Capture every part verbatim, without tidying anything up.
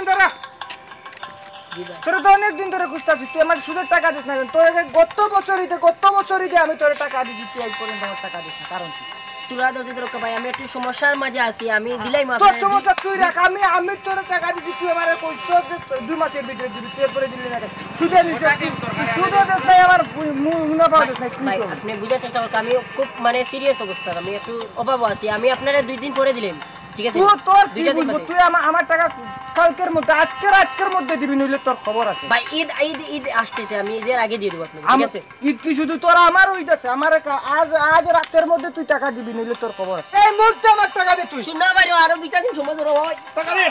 তোরা, তোরা তো অনেক দিন ধরে খুঁজতাছি, তুই আমার সুদের টাকা দিস না কেন? তোর আগে গত বছরই দে, গত বছরই দে আমি তোর টাকা দিছি, তুই আজ পর্যন্ত আমার টাকা দিস না, কারণ কি? তোরা তো যদি রক্ষা ভাই, আমি একটু সমস্যার মাঝে আছি, আমি দিলাই মাফ তোর করে দিই। সমস্যা তুই রাখ, আমি, আমি তোর টাকা দিছি, তুই আমারে কইছস যে দুই মাসের ভিতরে দিবি, তুই এরপরে দিলি না কেন? সুদে নিছস তুই, তুই সুদে দিস নাই, আমার মু-, মু-, মুনাফা ভাই, দিস নাই, তুই ভাই, তো। আপনি বুঝার চেষ্টা করুন, আমি খুব মানে সিরিয়াস অবস্থা, আমি একটু অভাব আছি, আমি আপনারে দুই দিন পরে দিলাম, ঠিক আছে? তুই তোর কি দুইটা দিন বুঝবো? বাদে। তুই আমা-, আমার টাকা কালকের মধ্যে, আজকে রাতকের মধ্যে দিবি, নইলে তোর খবর আছে। ভাই, ঈদ, ঈদ, ঈদ আসতেছে, আমি ঈদের আগে দিয়ে দেবো আপনাকে, ঠিক আম-, আছে? ঈদ কি শুধু তোর, আমার ঈদ আছে, আমার কা-, আজ, আজ রাতের মধ্যে তুই টাকা দিবি, নইলে তোর খবর আছে। এই মুহূর্তে আমার টাকা দে তুই। শুন না ভাই, আরো দুইটা দিন সময় ধরো ভাই। টাকা দে।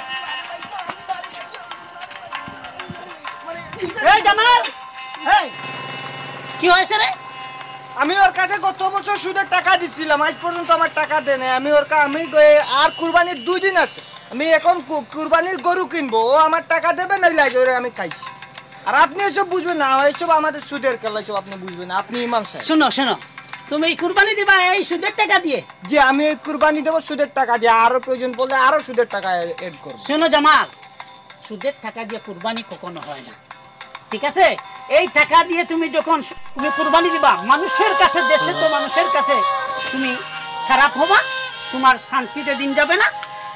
এই জামাল, এই, কি হয়েছে রে? আমি ওর কাছে গত বছর সুদের টাকা দিছিলাম, আজ পর্যন্ত আমার টাকা দেয় নাই। আমি ওর কা-, আমি গ-, আর কুরবানির দুই দিন আছে, আমি এখন কু-, কুরবানির গরু কিনবো, ও আমার টাকা দেবে নাইলে আজ ওরে আমি খাইছি। আর আপনি এসব বুঝবেন না, এইসব আমাদের সুদের খেলা, এসব আপনি বুঝবেন না, আপনি ইমাম সাহেব। শোনো, শোনো, তুমি এই কুরবানি দিবা এই সুদের টাকা দিয়ে? জি, আমি এই কুরবানি দেবো সুদের টাকা দিয়ে, আরো প্রয়োজন পড়লে আরো সুদের টাকা অ্যাড করবো। শোনো জামাল, সুদের টাকা দিয়ে কুরবানি কখনো হয় না, ঠিক আছে? এই টাকা দিয়ে তুমি যখন সু-, তুমি কুরবানি দিবা, মানুষের কাছে, দেশে তো মানুষের কাছে তুমি খারাপ হবা, তোমার শান্তিতে দিন যাবে না,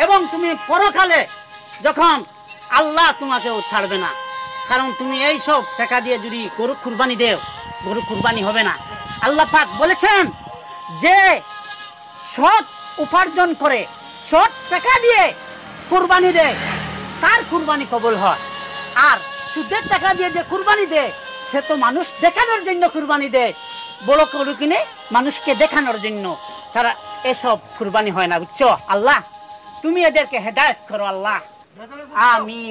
এবং তুমি পরকালে যখন আল্লাহ তোমাকেও ছাড়বে না, কারণ তুমি এই সব টাকা দিয়ে যদি গরু কুরবানি দেও, গরু কুরবানি হবে না। আল্লাহ পাক বলেছেন যে সৎ উপার্জন করে, সৎ টাকা দিয়ে কুরবানি দেয়, তার কুরবানি কবুল হয়। আর সুদের টাকা দিয়ে যে কুরবানি দেয়, সে তো মানুষ দেখানোর জন্য কুরবানি দেয়, বড় গরু কিনে মানুষকে দেখানোর জন্য। তারা এসব কুরবানি হয় না, বুঝছো? আল্লাহ, তুমি এদেরকে হেদায়েত করো আল্লাহ। আমি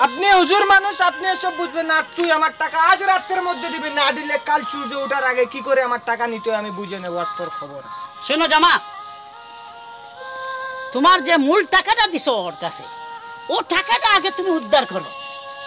আপনি হুজুর মানুষ, আপনি এসব বুঝবেন না। তুই আমার টাকা আজ রাতের মধ্যে দিবি, না দিলে কাল সূর্য ওঠার আগে কি করে আমার টাকা নিতে হয় আমি বুঝে নেবো, আর তোর খবর আছে। শোনো জামা, তোমার যে মূল টাকাটা দিছো ওর কাছে, ও টাকাটা আগে তুমি উদ্ধার করো।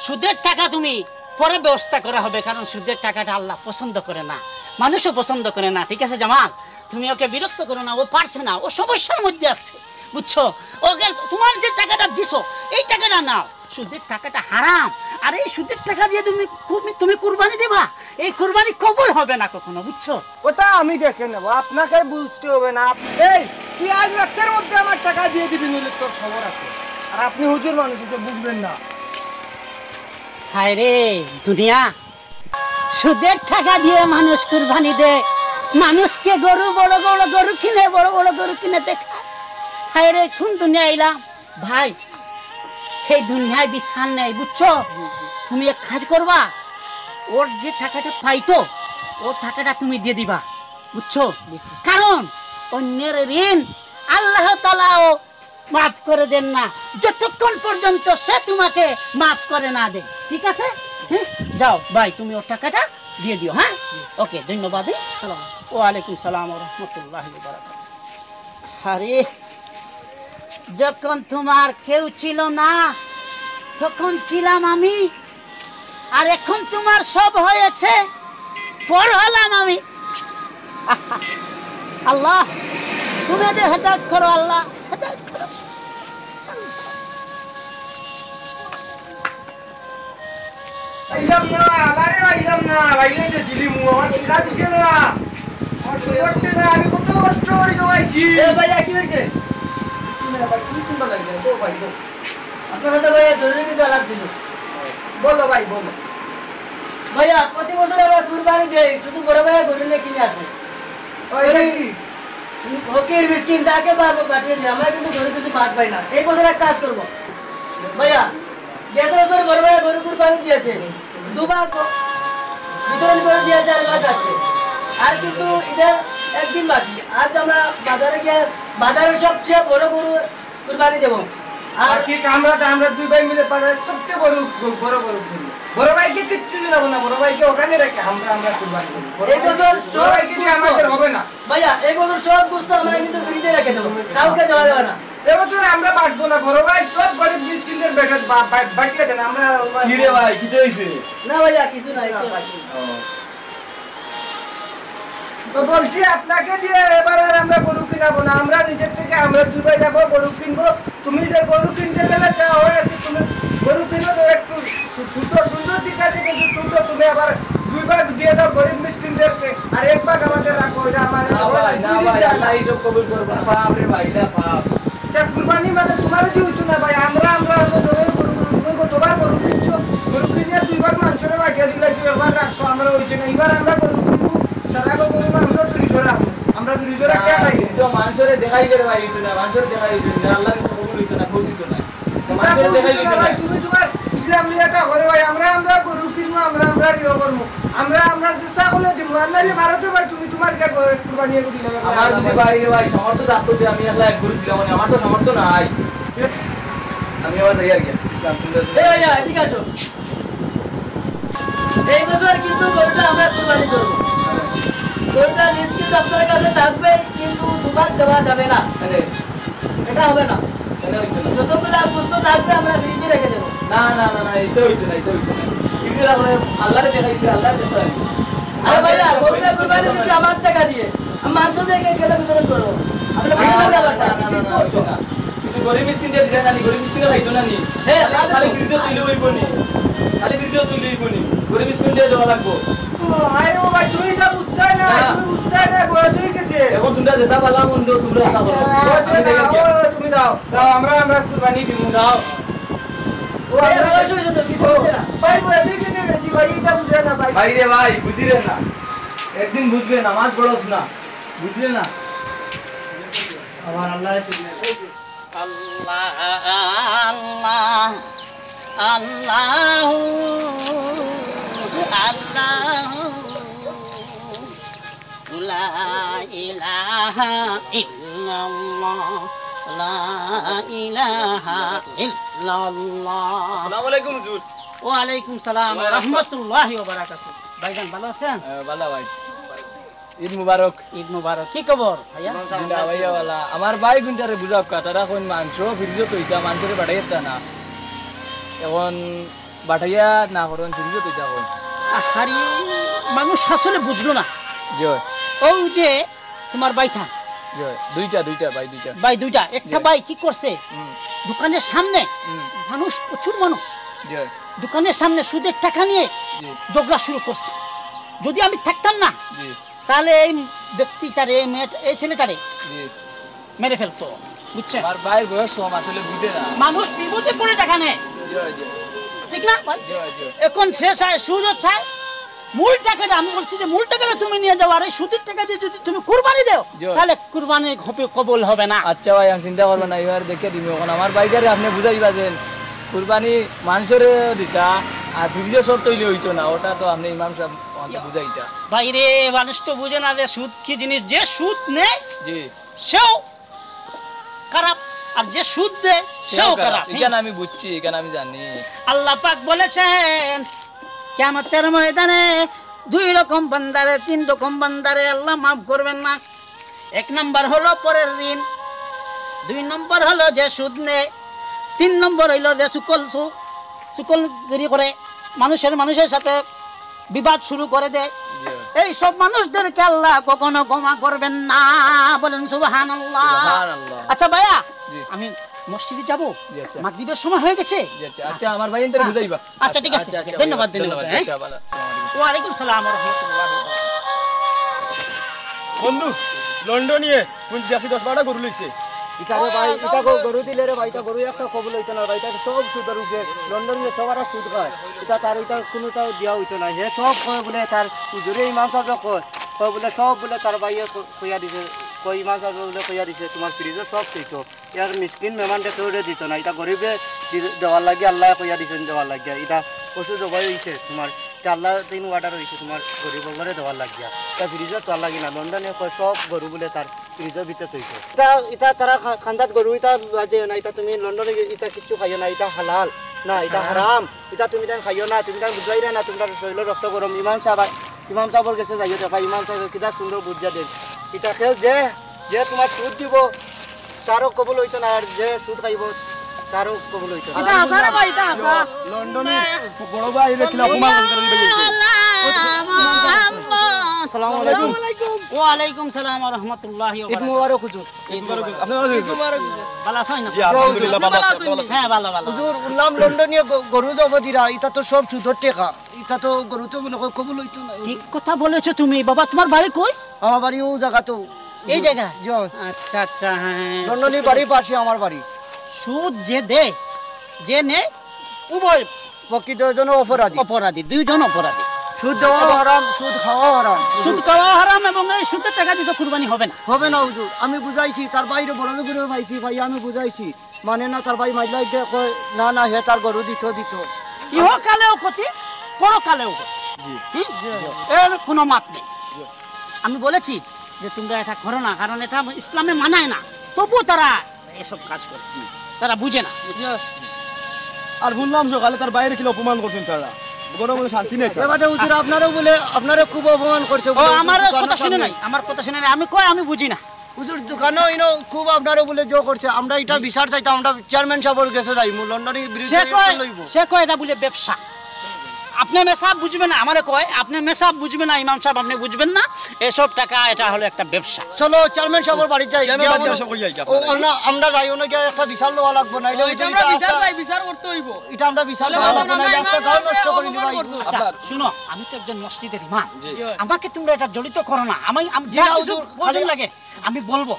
সুদের টাকা তুমি পরে ব্যবস্থা করা হবে, কারণ সুদের টাকাটা আল্লাহ পছন্দ করে না, মানুষও পছন্দ করে না। ঠিক আছে জামাল, তুমি ওকে বিরক্ত করো না, ও পারছে না, ও সমস্যার মধ্যে আছে, বুঝছো? ওকে, তোমার যে টাকাটা দিছো, এই টাকাটা নাও। সুদের টাকাটা হারাম, আর এই সুদের টাকা দিয়ে তুমি কু-, তুমি কুরবানি দিবা, এই কুরবানি কবুল হবে না কখনো, বুঝছো? ওটা আমি দেখে নেব, আপনাকে বুঝতে হবে না। আপ-, এই, তুই আজ রাতের মধ্যে আমার টাকা দিয়ে দিবি, নইলে তোর খবর আছে। আর আপনি হুজুর মানুষ, এসব বুঝবেন না। হায় রে দুনিয়া, সুদের টাকা দিয়ে মানুষ কুরবানি দেয়, মানুষকে গরু, বড় বড় গরু কিনে, বড় বড় গরু কিনে দেখায়। হায় রে, কোন দুনিয়া এলাম ভাই? এই দুনিয়ায় বিচার নেই, বুঝছো? তুমি এক কাজ করবা, ওর যে টাকাটা পাইতো, ও টাকাটা তুমি দিয়ে দিবা, বুঝছো? বুঝছি। কারণ অন্যের ঋণ আল্লাহ তাআলাও মাফ করে দেন না, যতক্ষণ পর্যন্ত সে তোমাকে মাফ করে না দেয়। ঠিক আছে? হ্যাঁ, যাও ভাই, তুমি ওর টাকাটা দিয়ে দিও। হ্যাঁ, ওকে, ধন্যবাদ। সালাম। ওয়ালাইকুম সালাম ওয়া রাহমাতুল্লাহি ওয়া বারাকাতুহু। আরে, যখন তোমার কেউ ছিল না, তখন ছিলাম আমি, আর এখন তোমার সব হয়েছে, পর হলাম আমি। আল্লাহ, তুমি এদের হেদায়েত করো আল্লাহ, হেদায়েত করো। আইলাম না, আলারে আইলাম না, বাইরে এসে ছিলি মু, আমার টিকা দিছে না। আমার সুযোগ না, আমি কত কষ্ট করে জমাইছি। এ ভাইয়া, কি হয়েছে? কিছু না ভাই, তুমি কোন বাজারে যাও? তো ভাই, তো। আপনার সাথে ভাইয়া জরুরি কিছু আলাপ ছিল। বলো ভাই, বলো। ভাইয়া, প্রতি বছর আমরা কুরবানি দেই, শুধু বড় ভাইয়া গরু নিয়ে কিনে আসে। ও, এটা কি? ফকির মিসকিন যাকে পারবো পাঠিয়ে দিই, আমরা কিন্তু গরু কিছু বাদ পাই না। এই বছর এক কাজ করবো ভাইয়া, গেছে বছর বড় ভাইয়া গরু কুরবানি দিয়েছে, দুবার ব-, বিতরণ করে দিয়েছে আর বাদ রাখছে। আর কিন্তু ঈদের একদিন বাকি। আজ আমরা বাজারে গিয়ে বাজারের সবচেয়ে বড় গরু কুরবানি দেবো। আর আর কি আমরা তো, আমরা দুই ভাই মিলে বাজারের সবচেয়ে বড় গ-, বড় গরু কিনবো। বড় ভাইকে কিচ্ছু জানাবো না, বড় ভাইকে ওখানে রেখে আমরা, আমরা কুরবানি দেবো। বড় এই ভাই, বছর বড় সব ভাই কিন্তু গোস্ত আমাদের হবে না। ভাইয়া, এই বছর সব গোস্ত আমরা কিন্তু ফ্রিজে রেখে দেবো, কাউকে দেওয়া যাবে না। এবছর আমরা বাটবো না, বড় ভাই সব গরিব মিসকিনদের বেটে বা-, বা-, বাটিয়ে দেন, আমরা আর ওই কি রে ভাই, কি তো হইছে? না ভাইয়া, কিছু না, এই তো। ও। তো বলছি, আপনাকে দিয়ে এবার আর আমরা গরু কিনাবো না, আমরা নিজের থেকে আমরা দুবাই যাবো, গরু কিনবো। তুমি যে গরু কিনতে গেলে যা হয় আর কি, তুমি গরু কিনো তো একটু সু-, সুন্দর সুন্দর ঠিক আছে, কিন্তু সুন্দর তুমি আবার দুই ভাগ দিয়ে দাও গরিব মিসকিনদেরকে, আর এক ভাগ আমাদের রাখো, এটা আমাদের না ভাই, না ভাই, আল্লাহ এইসব কবুল করবো না। পাপ রে ভাই, এটা পাপ। এটা কুরবানি মানে তোমার দিয়ে হইতো না ভাই, আমরা, আমরা, আমরা দোকানে গরু, গরু, তুমি গো-, তোমার গরু কিনছো, গরু কিনিয়া দুই ভাগ মানুষের বাটিয়া দিলাইছো, একবার রাখছো, আমরা হইছে না, এবার আমরা গরু কিনবো, সারা গরু আমরা ফ্রিজে রাখবো, আমরা ফ্রিজে রাখিয়া খাই। ফ্রিজে মানুষের দেখাই গেলে ভাই হইতো না, মানুষের দেখাই হইতো না, আল্লাহ কাছে কবুল হইতো না, পৌঁছিত না। তো মানুষের দেখাই হইতো না ভাই, তুমি তোমার ইসলাম নিয়ে এটা করে ভাই, আমরা, আমরা গরু কিনবো, আমরা, আমরা ইয়ে করবো, আমরা, আমরা যে ছাগলে দিব, আর নাইলে ভারতে ভাই তুমি তোমার কে গো-, কুরবানি করে দিলে ভাই, আমার যদি ভাই। বাড়ির ভাই সামর্থ্য থাকতো যে আমি একলা এক গরু দিলাম, মানে আমার তো সামর্থ্য নাই। আমি আবার যাই আর কি, ইসলাম তুমি এই ভাইয়া, এদিকে আসো। এই বছর কিন্তু গরুটা আমরা কুরবানি করবো। গরুটা লিস্ট কিন্তু আপনার কাছে থাকবে, কিন্তু দুবার দেওয়া যাবে না। আরে, এটা হবে না। কেন হইতো না? যতগুলা গোস্ত থাকবে আমরা ফ্রিজে রেখে দেবো। না, না, না, না, এটা হইতো না, এটা হইতো না। ফ্রিজে রাখলে আল্লাহরে দেখাই দিবে, আল্লাহরে দেখতে হবে। আরে ভাইয়া, গরুটা কুরবানি দিতে আমার টাকা দিয়ে। আমি মাংস দিয়ে কে-, কেটে বিতরণ করবো। আপনি না, বুঝলেন না, না, ব্যাপারটা? না, না, না, না, হইতো না। কিন্তু গরিব মিসকিনদের দিছে না নি, গরিব মিসকিনরা খাইতো না নি? হ্যাঁ, খালি, খালি ফ্রিজে তুলে হইব নি? খালি ফ্রিজে তুলে হইব নি? গরিব মিসকিনদের দেওয়া লাগবো। ও, আরে ও ভাই, তুমি এটা বুঝতায় না, না। তুমি বুঝতায় না, বয়স হয়ে গেছে। এখন তোমরা যেটা ভালা মন্দ, তোমরা যেটা ভালা। বয়স হয়ে আমি দেখে না, ও, তুমি দাও, দাও, আমরা, আমরা কুরবানি দিব, দাও। ও, ভাই, আমরা বয়স হয়ে যেত, কিছু ও, বুঝে না। ভাই, বয়স হয়ে গেছে বেশি, ভাই, এটা বুঝে না, ভাই। ভাই রে ভাই, বুঝি রে না। একদিন বুঝবে, নামাজ পড়স না, বুঝলে না? আমার আল্লাহ আছে। আল্লাহ, আল্লাহ, আল্লাহু, আল্লাহু, লা ইলাহা ইল্লাল্লাহ, লা ইলাহা ইল্লাল্লাহ। আসসালামু আলাইকুম হুজুর। ওয়ালাইকুম সালাম ওয়া রাহমাতুল্লাহি ওয়া বারাকাতুহু। ভাইজান, ভালো আছেন? হ্যাঁ, ভালো ভাই। ঈদ মুবারক। ঈদ মুবারক। কি খবর ভাইয়া? জিন্দা ভাইয়া, ভালা। আমার ভাই গুনটারে বুঝাও কা, তারা কোন মাংস ফ্রিজে তৈতা, মাংসরে বাড়াইয়া না। এখন বাটাইয়া না করন, ফ্রিজে তৈতা কোন। আহারি, মানুষ আসলে বুঝলো না। জি। ও যে তোমার ভাই থান। জি, দুইটা, দুইটা, ভাই দুইটা। ভাই দুইটা, একটা জি। ভাই কি করছে? হুম। দোকানের সামনে হুম। মানুষ, প্রচুর মানুষ। জি। দোকানের সামনে সুদের টাকা নিয়ে জি। ঝগড়া শুরু করছে। যদি আমি থাকতাম না, জি। তাহলে এই ব্যক্তিটারে, এই মেয়েটা, এই ছেলেটারে জি। মেরে ফেলতো, বুঝছেন? আমার ভাইয়ের বয়স কম, আসলে বুঝে না। মানুষ বিপদে পড়ে টাকা নেয়, জি, জি। ঠিক না ভাই? জি, জি। এখন সে চায়, সুদও চায়, মূল টাকাটা, আমি বলছি যে মূল টাকাটা তুমি নিয়ে যাও, আর এই সুদের টাকা দিয়ে যদি তুমি কুরবানি দেও, জি। তাহলে কুরবানি হবে, কবুল হবে না। আচ্ছা ভাই, আমি চিন্তা করবো না, এবার দেখে দিবি। এখন আমার ভাইটারে আপনি বুঝাইবা যে কুরবানি মাংসরে দিতা, আর ফ্রিজে সব তৈরি হইতো না, ওটা তো আপনি ইমাম সাহেব আমাকে বুঝাইতা। ভাই রে, মানুষ তো বুঝে না যে সুদ কি জিনিস। যে সুদ নেয়, জি। সেও খারাপ, আর যে সুদ দেয়, সেও সেও খারাপ। খারাপ। এখানে আমি বুঝছি, এখাখান আমি জানি। আল্লাহ পাক বলেছেন, কিয়ামতের ময়দানে দুই রকম বান্দারে, তিন রকম বান্দারে আল্লাহ মাফ করবেন না। এক নাম্বার হলো পরের ঋণ, দুই নম্বর হলো যে সুদ নেয়, তিন নম্বর হইলো যে চুগল সু-, চুগলগিরি করে, মানুষের, মানুষের সাথে বিবাদ শুরু করে দেয়। জি। এই সব মানুষদেরকে আল্লাহ কখনো ক্ষমা করবেন না। বলেন সুবহানাল্লাহ। সুবহানাল্লাহ। আচ্ছা ভাইয়া, জি। আমি মসজিদে যাব, জি, আচ্ছা। মাগরিবের সময় হয়ে গেছে। জি, আচ্ছা, আচ্ছা, আমার ভাই এনতে হ্যাঁ। বুঝাইবা। আচ্ছা, ঠিক আছে, আচ্ছা, আচ্ছা, ধন্যবাদ, ধন্যবাদ, ধন্যবাদ, হ্যাঁ। আচ্ছা, ভালো, আসসালামু আলাইকুম। ওয়ালাইকুম সালাম ওয়া রাহমাতুল্লাহি ওয়া বারাকাতুহু। বন্ধু, লন্ডনিয়ে কোন দেশি দশ বারোটা গরু লইছে। ইতারে ভাই, ইতা গো-, গরু দিলে রে ভাই, ইতা গরু একটা কবুল হইতো না ভাই, ইতা সব সুদের উপরে। লন্ডনিয়ে তো বারা সুদ খায়, ইতা তার ইতা কোনোটাও দেওয়া হইতো না। হে সব কয় বলে তার হুজুরে ইমাম সাহেব কয়, কয় বলে সব বলে তার ভাইয়ে ক-, কইয়া দিছে, কয় ইমাম সাহেব বলে কইয়া দিছে, তোমার ফ্রিজে সব থইতো। ইয়ার মিসকিন মেহমানরে কেউরে দিত না, ইটা গরিবরে দি-, দেওয়ার লাগি আল্লায় কইয়া দিছইন দেওয়ার লাগি। ইটা পশু জবাই হইছে তোমার, ইটা আল্লার দিন order হইছে তোমার গরিব অকলরে দেওয়ার লাগিয়া। ইটা ফ্রিজো থওয়ার লাগি না, লন্ডনে কয় সব গরু বুলে তার ফ্রিজর ভিতরে থইতো। ইটা, ইটা তারা খা-, খান্দাত গরু, ইটা বাজে না, ইটা তুমি লন্ডনে গিয়া ইটা কিচ্ছু খাইও না, ইটা হালাল না, ইটা হ্যাঁ। হারাম। ইটা তুমি তান খাইও না, তুমি তান বুঝাইরা না, তুমরার শরীরর রক্ত গরম। ইমাম সাহেব, ইমাম সাহেবর গেছে যাইও, দেখা ইমাম সাহেব কিতা সুন্দর বুঝিয়া দেন। ইটা কেউ যে, যে তোমার সুদ দিব, তারও কবুল হইতো না, আর যে সুদ খাইব, তারও কবুল হইতো না। ইটা হাছা রে ভাই, ইটা হাছা। লন্ডনে বড় ভাই রে কিলা অপমান করে দিবে। আসসালামু আলাইকুম। ওয়ালাইকুম সালাম ওয়া রাহমাতুল্লাহি ওয়া বারাকাতুহু। ঈদ মোবারক হুজুর। ঈদ মোবারক। আপনারা ঈদ মোবারক হুজুর। ভালা আছইন? জি, আলহামদুলিল্লাহ, ভালা আছি। হ্যাঁ, ভালা, ভালা। হুজুর, হুনলাম লন্ডনিয়ে গ-, গরু জব দিরা, ইতা তো সব সুদর টেকা। ইতা তো গরু তো মনে হয় কবুল অইতো না। ঠিক কথা বলেছো তুমি। বাবা, তোমার বাড়ি কই? আমার বাড়ি অউ জাগাত। এই জাগা? জি। আচ্ছা, আচ্ছা, হ্যাঁ। লন্ডনি বাড়ির পাশে আমার বাড়ি। সুদ যে দেয়, যে নেয়, উভয় প্রকৃত জন অপরাধী। অপরাধী, দুইজন অপরাধী। সুদ দেওয়া হারাম, সুদ খাওয়া হারাম। সুদ খাওয়া হারাম এবং এই সুদের টাকা দিতে কুরবানি হবে না। হবে না হুজুর, আমি বুঝাইছি, তার বাইরে বড় করে পাইছি ভাই, আমি বুঝাইছি। মানে না, তার ভাই মাইলাই দে কয়, "না, না, হে তার গরু দিত, দিত।" ইহকালেও ক্ষতি, পরকালেও ক্ষতি। জি। হুম? এর কোনো মাত নেই। আমি বলেছি যে তোমরা এটা করো না, কারণ এটা ইসলামে মানায় না, তবুও তারা এসব কাজ করে। তারা বুঝে না। আর হুনলাম সকালে তার বাইরে কিলা অপমান করছইন তারা, ঘরো মনে শান্তি নাই তার। এবারে হুজুর, আপনারেও বলে, আপনারে খুব অপমান করছে ও, বলে, আমার দোকানো কথা শুনে সামনে। নাই, আমার কথা শুনে নাই। আমি কই, আমি বুঝি না। হুজুর, দোকানো ইনো খুব আপনারে বলে জো করছে। আমরা ইটার বিচার চাইতাম, আমরা চেয়ারম্যান সাহেবর গেছে যাইমু, লন্ডনি বিরুদ্ধে সে কয়, action লইব। সে কয় এটা বলে ব্যবসা। আপনি মেসাব বুঝবেন না, আমারে কয়, "আপনি মেসাব বুঝবেন না, ইমাম সাহেব, আপনি বুঝবেন না, এসব টাকা, এটা হলো একটা ব্যবসা।" চলো, চেয়ারম্যান সাহেবর বাড়ি যাই, চেয়ারম্যান গিয়া বাড়ি আমরা, যাই, সব যাই, ও, আপনারা। আমরা, আমরা যাই, ওনে গিয়া একটা বিচার লওয়া লাগবো, নাইলে ও, এটা হুজুর, আমরা ইটা বিচার আস্তা, চাই, বিচার করতে হইব। ইটা আমরা বিচার তাহলে করা আমরা লাগবো, নাইলে আমরা আস্তা গাঁও নষ্ট অপমান করি দিবা। করছো। আচ্ছা, শুনো, আমি তো একজন মসজিদের ইমাম। জি। আমাকে তোমরা এটা জড়িত করো না। আমি, আমি জি না, যা কিছু হুজুর, প্রয়োজন খালি লাগে, আমি বলবো।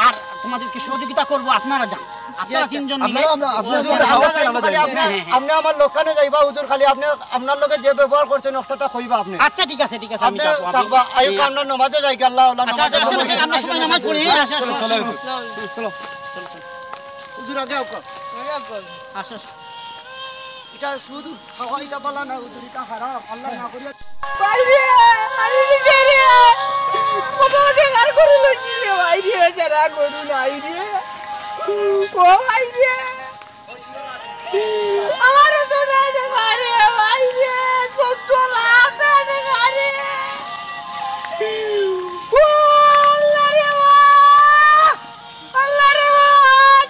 আর তোমাদেরকে সহযোগিতা করবো, আপনারা যান। আপনারা জি, আচ্ছা। তিনজন মিলে। আপনারা, আমরা, আপনারা হুজুর, আমরা সাহস পাই, আমরা খালি যাই। আপনি, হ্যাঁ, হ্যাঁ। আপনি আমার লোকখানে যাইবা, হুজুর, খালি আপনি, আপনার লগে যে ব্যবহার করছেন, ওটা তা কইবা আপনি। আচ্ছা, ঠিক আছে, ঠিক আছে, আমি আপনি যাবো, আমি থাকবা, আইও, আমরা নমাজে যাই, আল্লাহ, আল্লাহ, আচ্ছা, নমাজে আচ্ছা, যাবো। আসো, আসো, আমরা সবাই নামাজ পড়ি, হ্যাঁ, আসো, আসো, চলো, আসো। চলো, চলো। চলো, চলো, চলো। হুজুর, আগে আউক্কা। আগে আউক্কা। আসো, আসো। ইটা সুদ খাওয়া, ইটা বালা না, হুজুর, ইটা হারাম। আল্লাহ না করিয়া। ভাই রে, মারি নিছে রে। কত টেকার গরু লইছি রে, ভাই রে, সারা গরু নাই রে। ও ভাই রে। আমার তো না রে, মারে, ভাই রে, কত লাখ না রে, মারে। ও আল্লাহ রে, মা। আল্লাহ রে মা,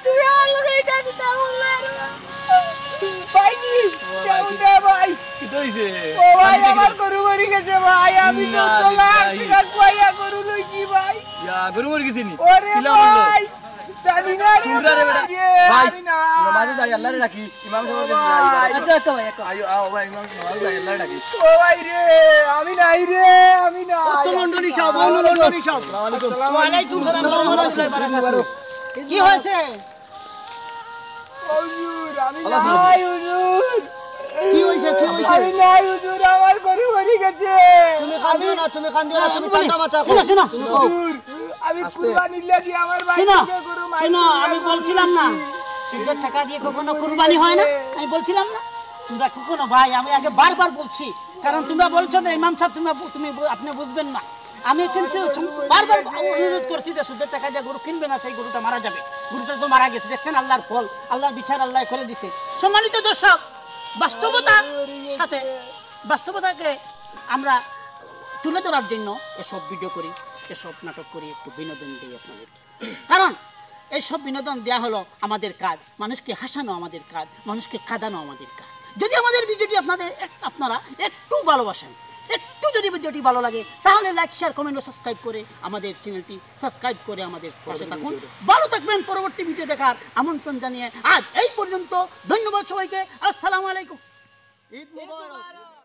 তুমি আমার লগে ইটা কিতা করলা রে মা? ভাই নি, ও ভাই, কেমন রে ভাই? কিতা অইছে? ও ভাই, আমার গরু মরি গেছে ভাই, আমি তো ইন্না লাখ লিল্লাহি। টেকা খুয়াইয়া গরু লইছি ভাই। ইয়া, গরু মরি গেছে নি? ওরে কিলা মরলো? ভাই, জানি না রে ভাই, রে বেটা। আমি না। ভাই, নমাজে যাই, আল্লাহরে ডাকি। ইমাম সাহেবের কাছে যাই, ভাই। আচ্ছা, আচ্ছা ভাই, আচ্ছা। আইও, আও ভাই, ইমাম সাহেব, আও ভাই, আল্লাহ ডাকি। ও ভাই রে, আমি নাই রে, আমি নাই। ও তো লন্ডনী সাহেব, ও লন্ডনী সাহেব। আসসালামু আলাইকুম। ওয়ালাইকুম সালাম ওয়া রাহমাতুল্লাহি ওয়া বারাকাতুহু। কি হয়েছে? হুজুর, আমি নাই, হুজুর। কি হয়েছে, কি হয়েছে? আমি নাই, হুজুর, আমার গরু মরি গেছে। তুমি কান্দিও না, তুমি কান্দিও না, তুমি ঠান্ডা মাথা শুনো, শুনো। তুমি কও। হুজুর, আমি আস্তে। কুরবানির লাগি আমার ভাই শুনো, গরু মারি শুনো, আমি বলছিলাম না, সুদের টাকা দিয়ে কখনো কুরবানি হয় না? আমি বলছিলাম না? তোমরা কখনো ভাই, আমি আগে বারবার বলছি, কারণ তোমরা বলছো যে ইমাম সাহেব, তোমরা বু-, তুমি বু-, আপনি বুঝবেন না। আমি কিন্তু চুম-, বারবার অনুরোধ করছি যে সুদের টাকা দিয়ে গরু কিনবে না, সেই গরুটা মারা যাবে। গরুটা তো মারা গেছে, দেখছেন আল্লাহর ফল, আল্লাহর বিচার আল্লাহ করে দিছে। সম্মানিত দর্শক, বাস্তবতার সাথে বাস্তবতাকে আমরা তুলে ধরার জন্য এসব ভিডিও করি, এসব নাটক করি, একটু বিনোদন দিই আপনাদেরকে। কারণ এইসব বিনোদন দেয়া হলো আমাদের কাজ, মানুষকে হাসানো আমাদের কাজ, মানুষকে কাঁদানো আমাদের কাজ। যদি আমাদের ভিডিওটি আপনাদের এক-, আপনারা একটু ভালোবাসেন, একটু যদি ভিডিওটি ভালো লাগে, তাহলে লাইক, শেয়ার, কমেন্ট ও সাবস্ক্রাইব করে আমাদের চ্যানেলটি সাবস্ক্রাইব করে আমাদের পাশে থাকুন। ভালো থাকবেন, পরবর্তী ভিডিও দেখার আমন্ত্রণ জানিয়ে আজ এই পর্যন্ত। ধন্যবাদ সবাইকে, আসসালামু আলাইকুম। ঈদ মোবারক।